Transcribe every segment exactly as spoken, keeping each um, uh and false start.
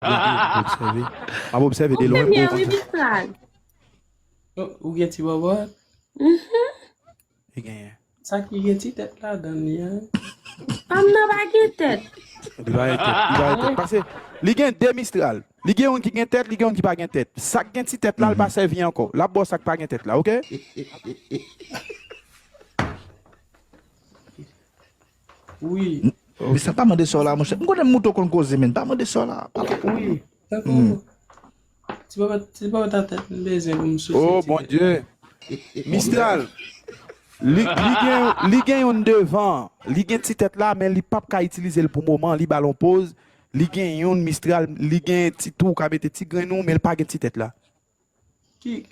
M ap obsève. M ap obsève de lwen pou w konn sa. Mistral. Oh, ou gen ti bòbòt? Mhm. Li genyen. Sa ki gen ti tèt ladan li a? Fanm nan pa gen tèt. Li pa gen tèt. Li pa gen tèt. Paske li gen de Mistral. Li gen youn ki gen tèt, li gen youn ki pa gen tèt. Sa k gen ti tèt la, l pa sèvi ankò. L ap ba w sa k pa gen tèt la, oke? Wi. Men sa pa mande sa w la, monchè. M konnen m moute w konn koze, men pa mande sa w la. Pa la. Wi. Tankou ti papa, ti papa ta tèt m bezwen pou m souse. Oh, ti Bondye. Mistral. Li, li gen, li gen youn devan. Li gen ti tèt la, men li p ap ka itilize l pou moman. Li ba l yon poz. Li gen youn Mistral. Li gen ti tou, w ka mete ti grenn ou, men l pa gen ti tèt la. Ki,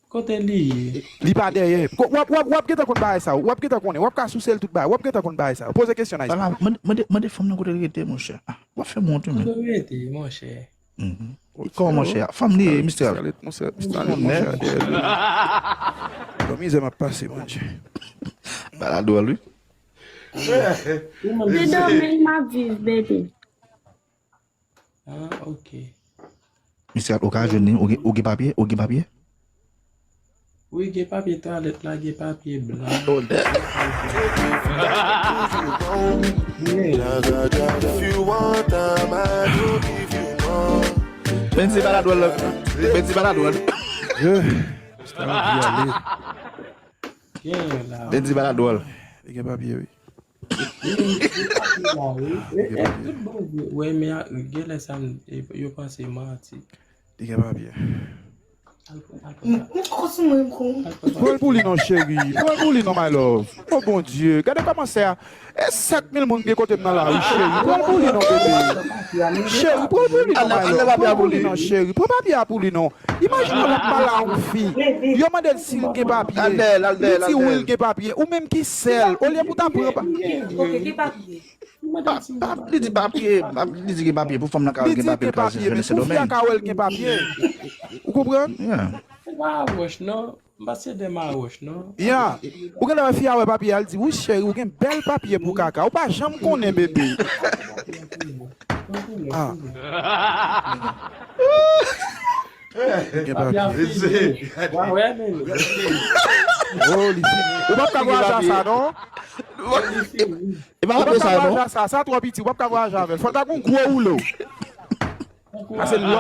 kote li ye? Li pa dèyè. Ko-, w ap, w ap, w ap gentan konn bagay sa yo. W ap gentan konnen. W ap ka souse l tout bagay. W ap gentan konn bagay sa yo. Poze kesyon, Nice. Ala, mande, mande, mande fanm nan kote l rete, monchè. Ah, w ap fè m wont, wi, men. Kote l rete, monchè? Mhm. Kòman, monchè? Fanm li ye, Mistral. Mistral, monchè, Mistral, monchè, dèyè li. Bon, mizè m ap pase, monchè. Bagay la dwòl, wi. Se nan men m ap viv, bebe. Ah, ok. Mistral, ou ka jwenn li, ou gen, ou gen papye, ou gen papye? Wi, gen papye twalèt la, gen papye blan. Oh, Benzi pa la dwòl la. Benzi pa la dwòl. Mistral anvi ale. Gen la. Benzi pa la dwòl. Li gen papye, wi. Li gen papye la, wi. E, e, tout bon vre. Wè, men a, gen lè sa, e, yo panse manti. Li gen papye. Al pran, al pran. M, m koko sou mwen, m koko. Al pran, al pran. Pran l pou li non, cheri. Pran l pou li non, my love. Oh, Bondye. Gade kòman sè a. E sèt mil moun gen kote m nan lari, cheri. Pran l pou li non, bebe. Cheri, pran l pou li non, my love. Pran l pou li non, cheri. Pran papye a pou li non. Imajine w ap pale a yon fi. Yo mande l si l gen papye. Li di wi, l gen papye. Ou menm ki sè l. Olye pou w ta pran pa. Ok, gen papye. Pa, pa, li di papye, pa, li di gen papye pou fanm nan ka gen papye, l ka jwenn Sendomeng. Pou fi a ka wè l gen papye. Ou konprann? Yeah. Se pa wòch, non. M pa se de mawòch, non. Ya. Ou genlè wè fi a wè papye a, l di, wi, cheri, ou gen bèl papye pou kaka. Ou pa janm konnen, bebe. Ah. Gen papye. Wa wè, men. Oh, li fini. Ou p ap ka vwayaje a sa, non? Ou p ap ka vwayaje a sa, sa twò piti, ou p ap ka vwayaje avè l. Fò l ta gon gwo woulo. Pase l lò.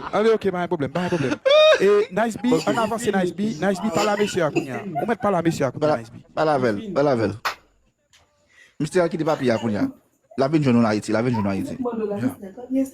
Ale, ok, pa gen pwoblèm, pa gen pwoblèm. E, Nice B, ann avanse, Nice B, Nice B, pale a mesye a kounye a. Ou mèt pale a mesye a kounye a, Nice B. Pale avè l, pale avè l. Mistral kite papye a kounye a. L ap vin jwenn nou Ayiti, l ap vin jwenn nou Ayiti. Ya.